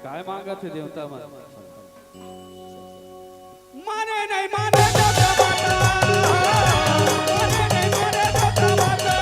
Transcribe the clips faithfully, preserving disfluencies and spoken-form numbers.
काय मांगत हे देवता मन? माने नहीं माने देवता माता, माने नहीं माने देवता माता।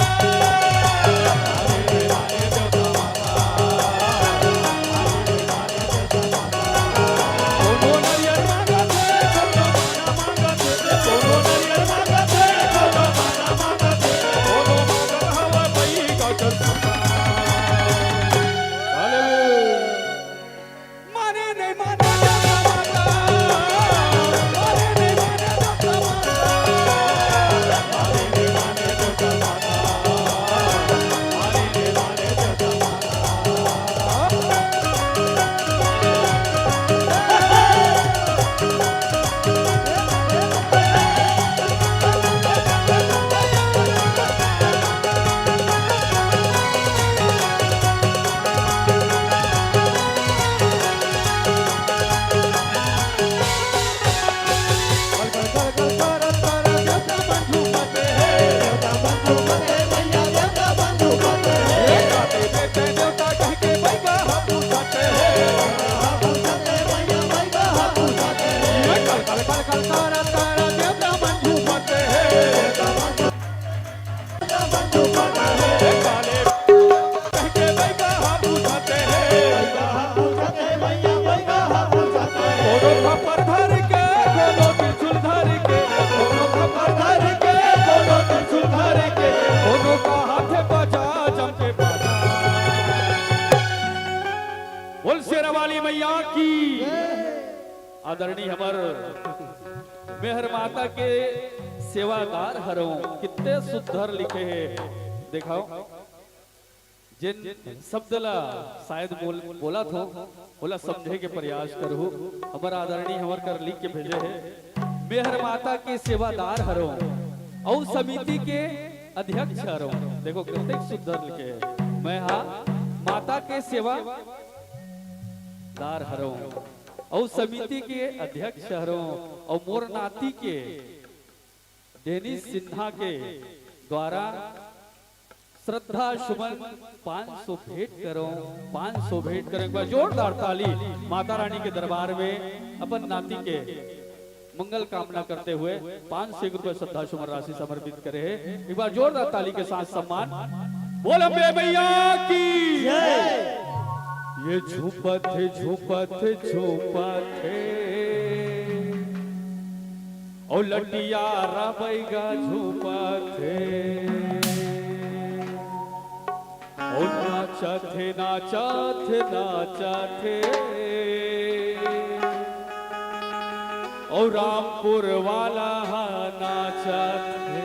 बोल शेरा वाली मैया की। आदरणीय हमर मेहर माता के सेवादार हरव, कितने सुंदर लिखे हे। देखाओ, जेन शब्द ला शायद बोल, बोलत हो, ओला समझे के प्रयास करहु। हमर आदरणीय हमर कर लिख के भेजे हे, मेहर माता के सेवादार हरव, अउ समिति के अध्यक्ष हरव। देखो, कितने सुंदर लिखे हे, मैं हा माता के सेवादार हरव, अउ समिति के अध्यक्ष हरव, अउ मोर नाती के डेनिस सिन्हा के द्वारा श्रद्धा सुमन पाँच सौ भेंट करो, पाँच सौ भेंट करो। एक बार जोरदार ताली माता रानी के दरबार में अपन नाती के मंगल कामना करते हुए पाँच सौ एक रुपए श्रद्धा सुमन राशि समर्पित करे हे। एक बार जोरदार ताली के साथ सम्मान। बोल अम्बे मैया की। ये झूपत हे, झूपत हे, झूपत हे। ओ लटिया रबैगा झूपत हे। ओ नाचत हे, नाचत हे, नाचत हे। ओ रामपुर वाला हा नाचत हे।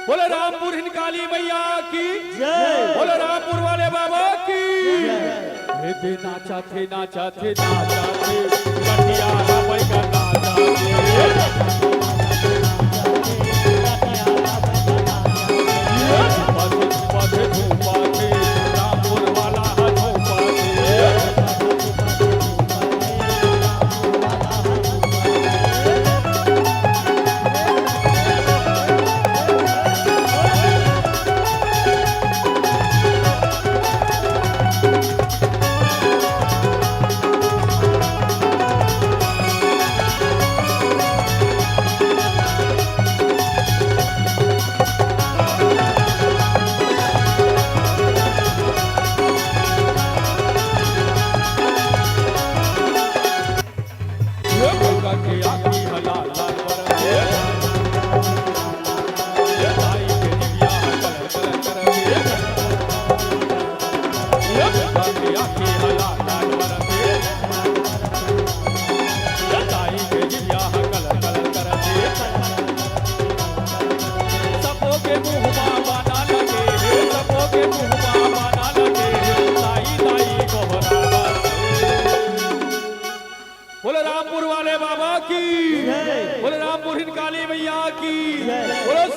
बोले रामपुर हिनकाली मैया की। जय। बोले रामपुर वाले बाबा की। जय। हे दे नाचा थे, नाचा थे, नाचा थे, कटिया रबै का नाचा थे। झूपा थे, झूपा थे, झूपा थे, रामपुर वाला हा झूपा थे।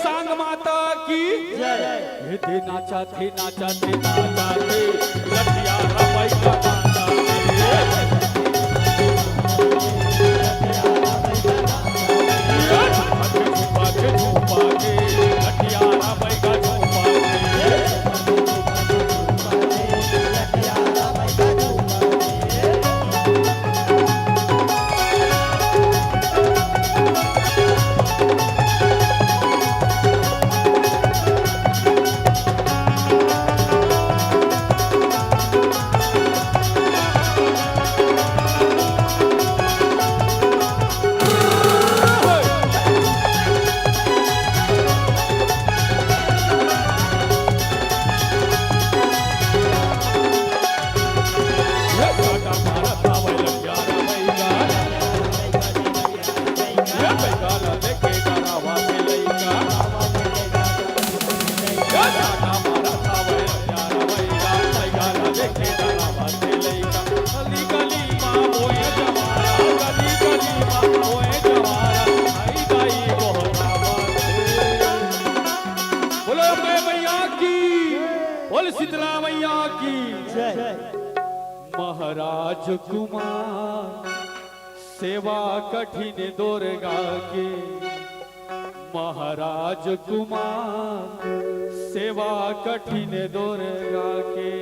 तांग माता की जय। हे दे नाचा थे, नाचा थे, नाचा थे, लठिया रमई का नाचा थे। बोलो अम्बे मैया की, बोल शीतला मैया की। जय। महाराज कुमार सेवा कठिन दुर्गा के, महाराज कुमार सेवा कठिन दुर्गा के।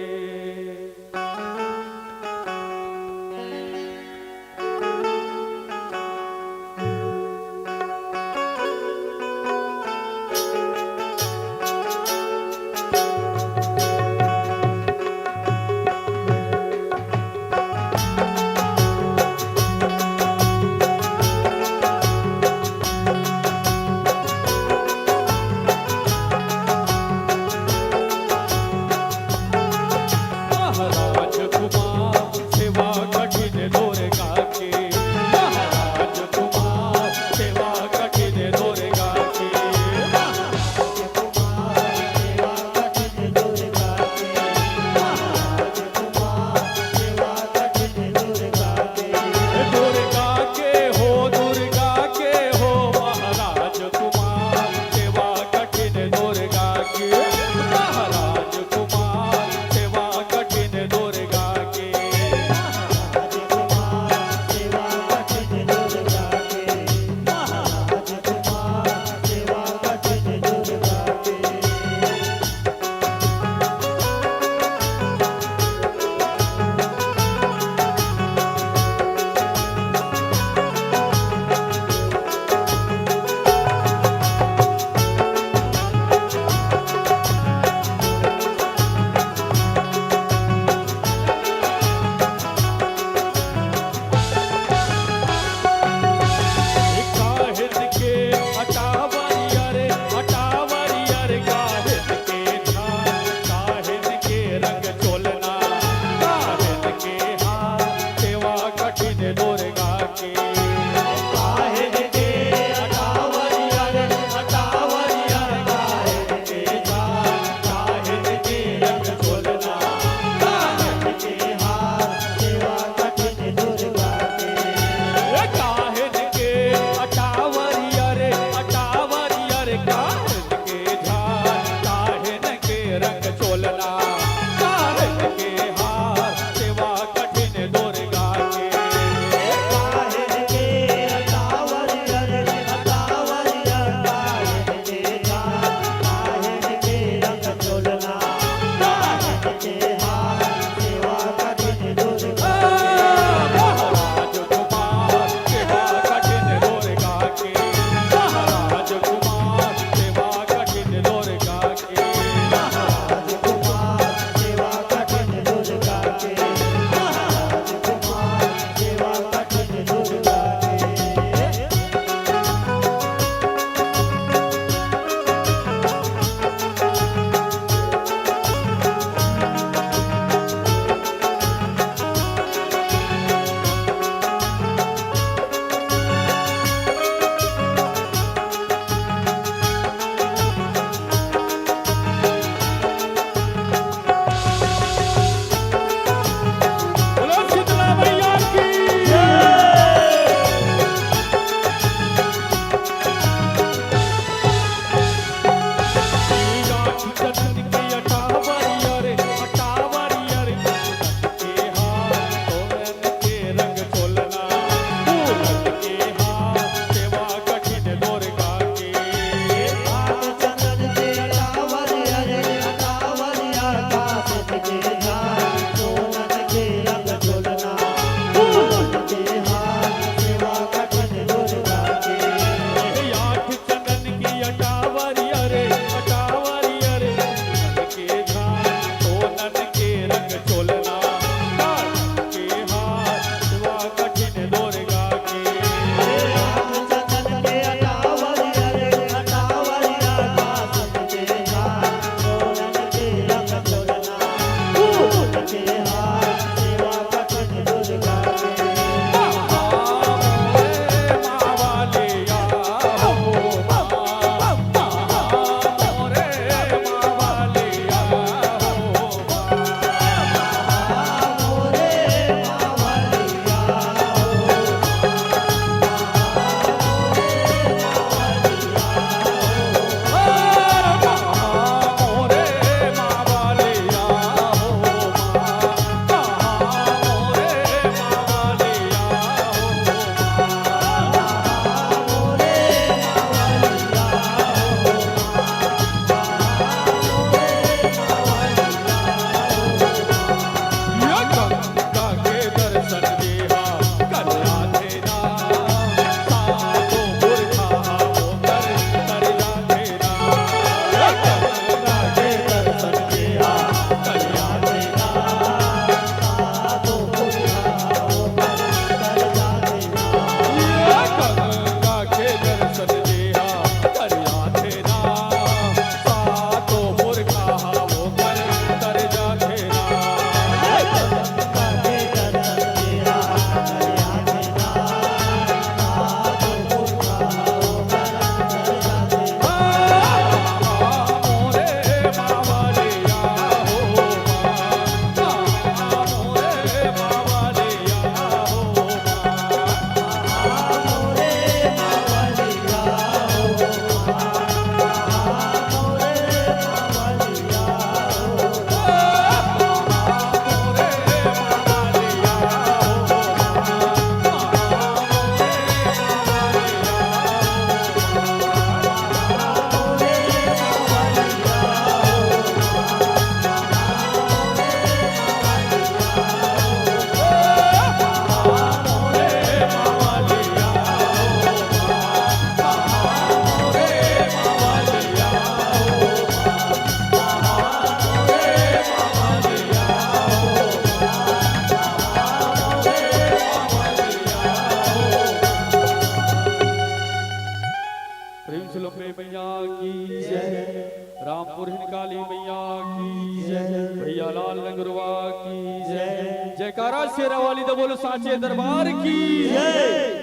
मैया की जय। भैया लाल रंगरुआ की जय। जयकारा शेरा वाली दा बोलो, सांचे दरबार की जय।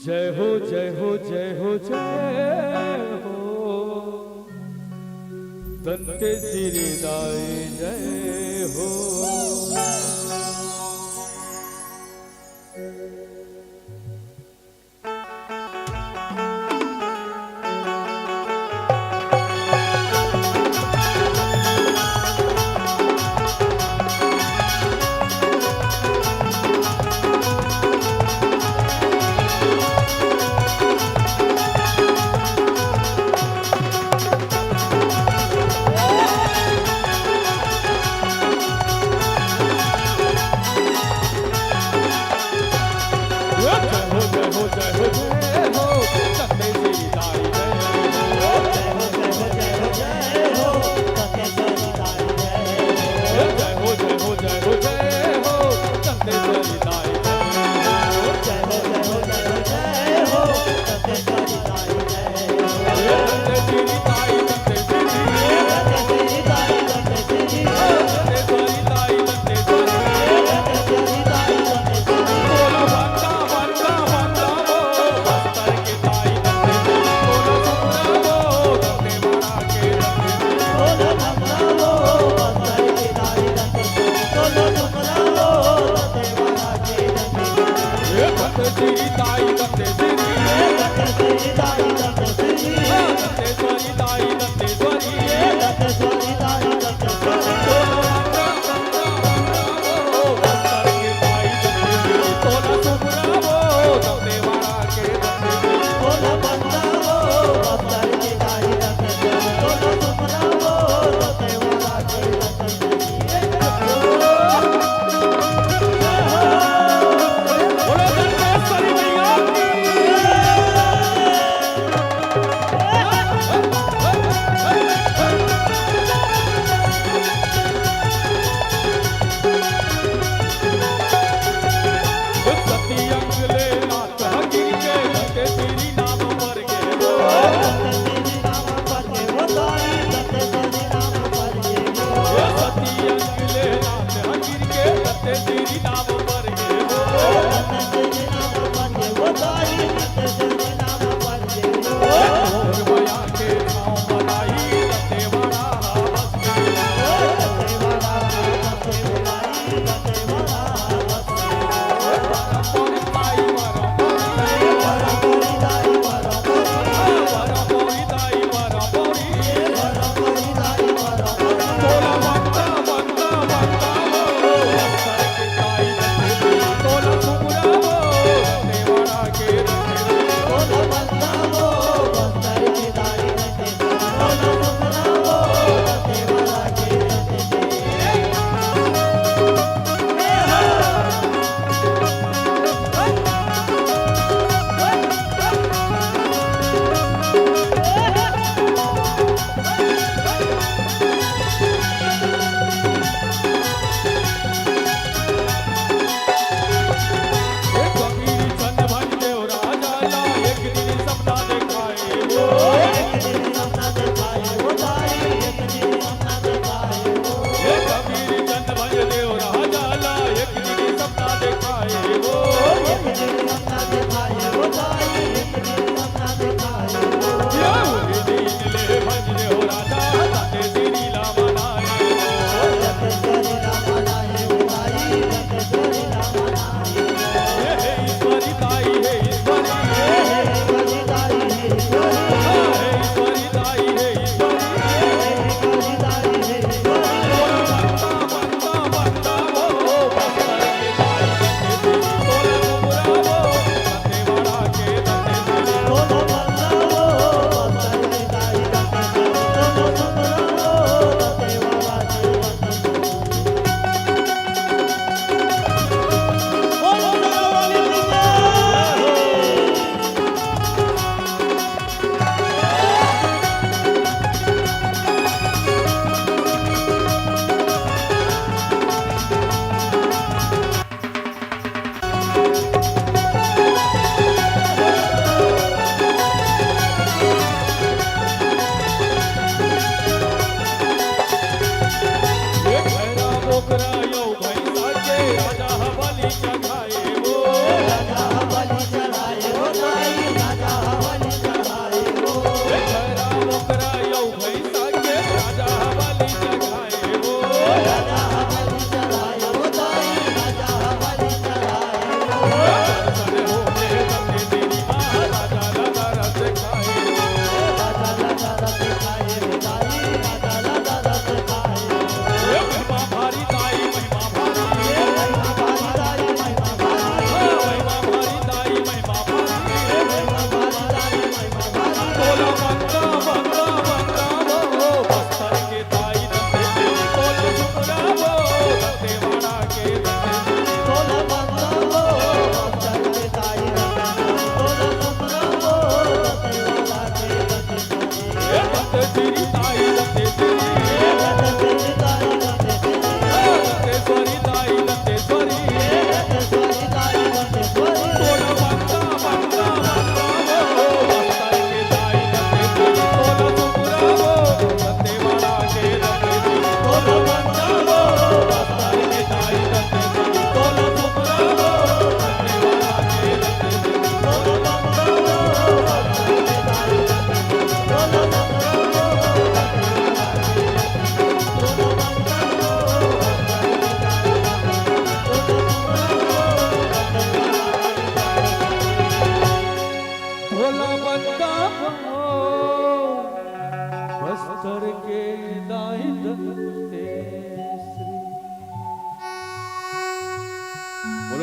जय हो, जय हो, जय हो, जय हो। दंतेश्वरी दाई जय हो।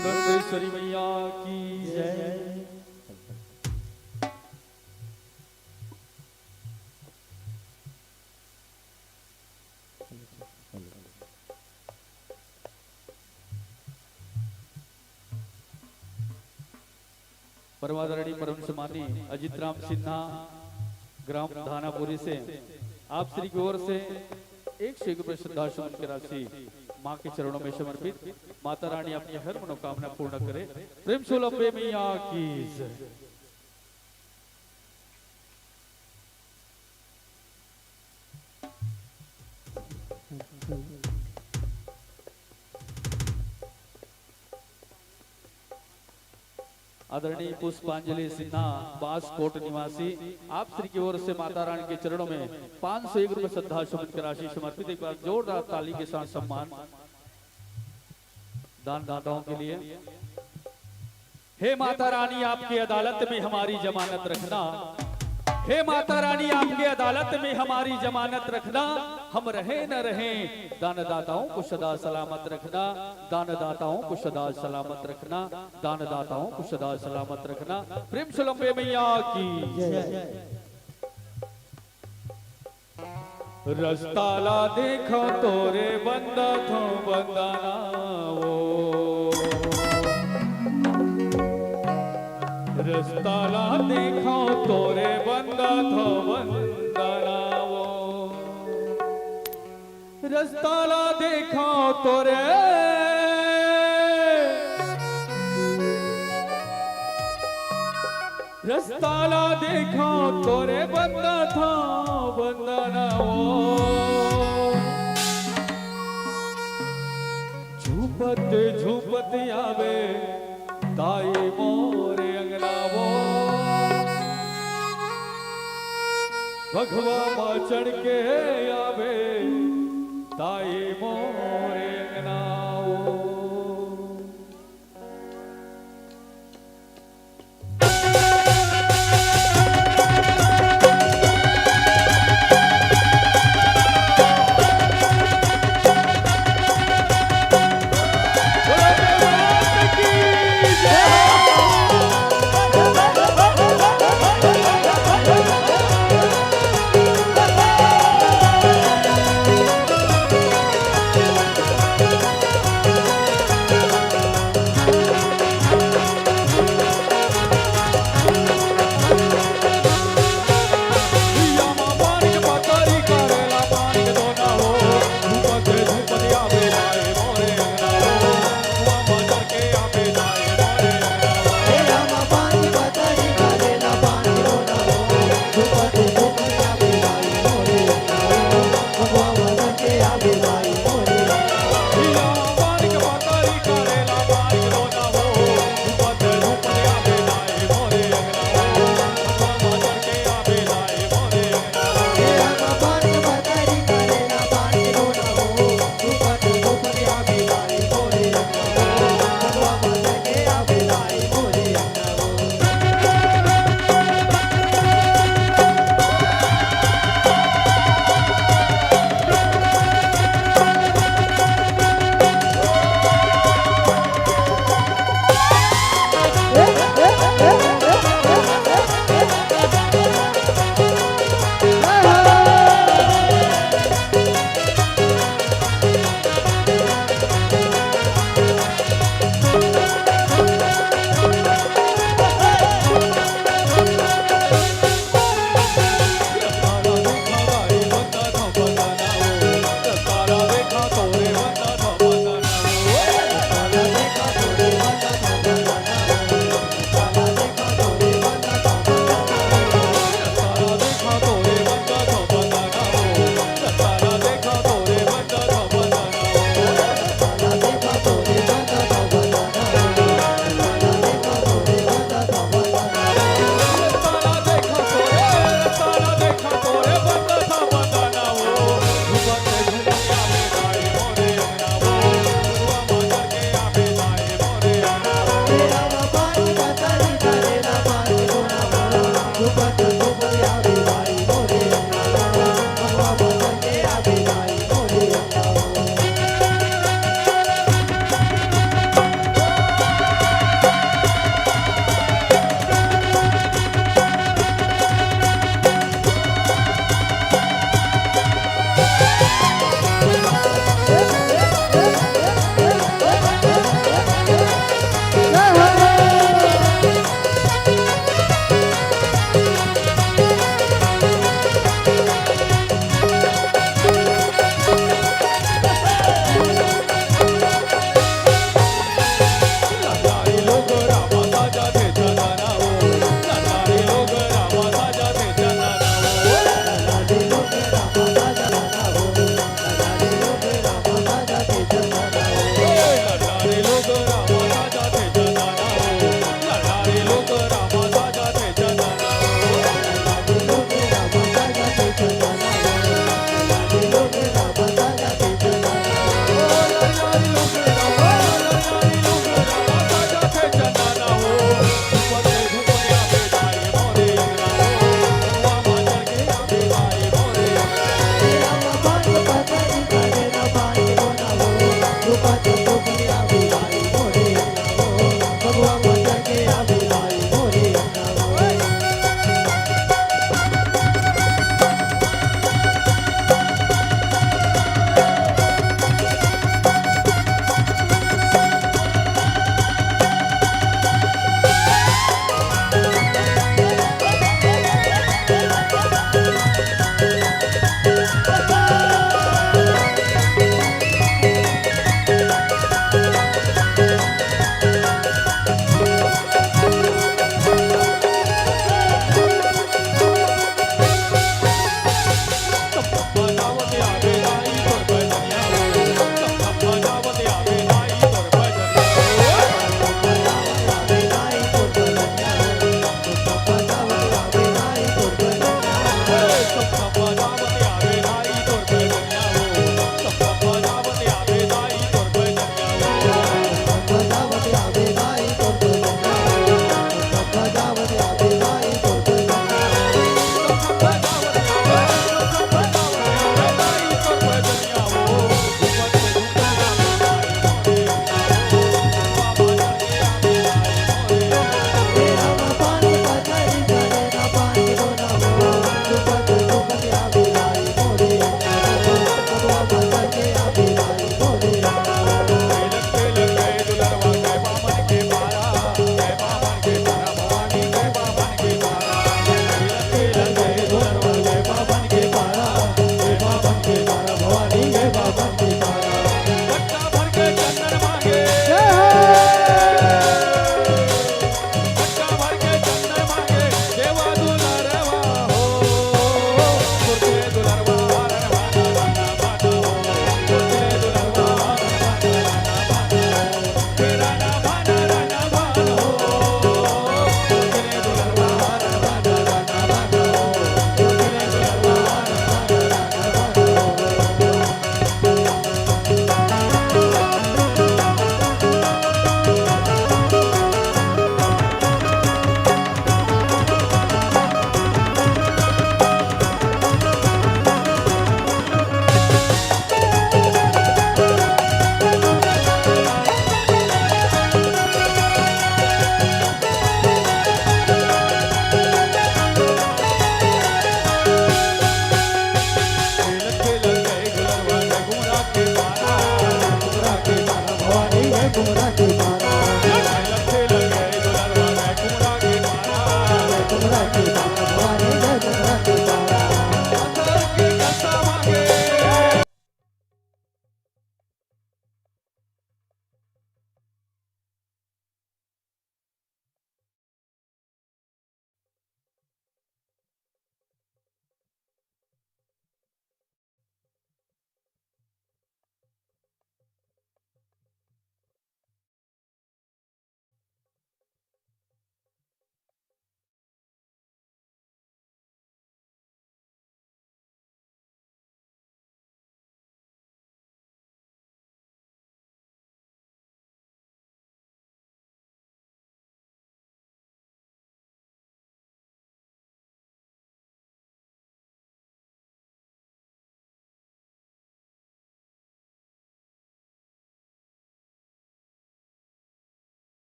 दंतेश्वरी मैया की जय। परम आदरणीय परम सम्मानी अजीत राम सिन्हा, ग्राम धानापुरी से आप श्री की ओर से एक सौ एक रुपये श्रद्धा सुमन की राशि माँ के चरणों में समर्पित। माता रानी आपकी हर मनोकामना पूर्ण करे। प्रेम से बोलो अम्बे मैया की जय। आदरणीय पुष्पांजलि सिन्हा, बांसकोट निवासी, आप श्री की ओर से माता रानी के चरणों में पाँच सौ एक रुपये श्रद्धा सुमन की राशि समर्पित। एक बार जोरदार ताली के साथ सम्मान दानदाताओं के लिए। हे माता रानी, आपकी अदालत में हमारी जमानत रखना। हे माता रानी, आपकी अदालत में हमारी जमानत रखना। हम रहें न रहें, दानदाताओं को सदा सलामत रखना। दानदाताओं को सदा सलामत रखना। दानदाताओं को सदा सलामत रखना। प्रेम से बोलो अम्बे मैया की जय। रस्ता ला देखा तोरे बंदा थो बंदाना वो। रस्ता ला देखा तोरे बंदा थो बंदाना वो। रस्ता ला देखा तोरे, रस्ता ला देखा तोरे बंदा थो बंदाना वो। झूपत झूपत आवे दाई मोरे अंगना वो। बघवा मा चढ़ के आवे दाई मोरे अंगना वो।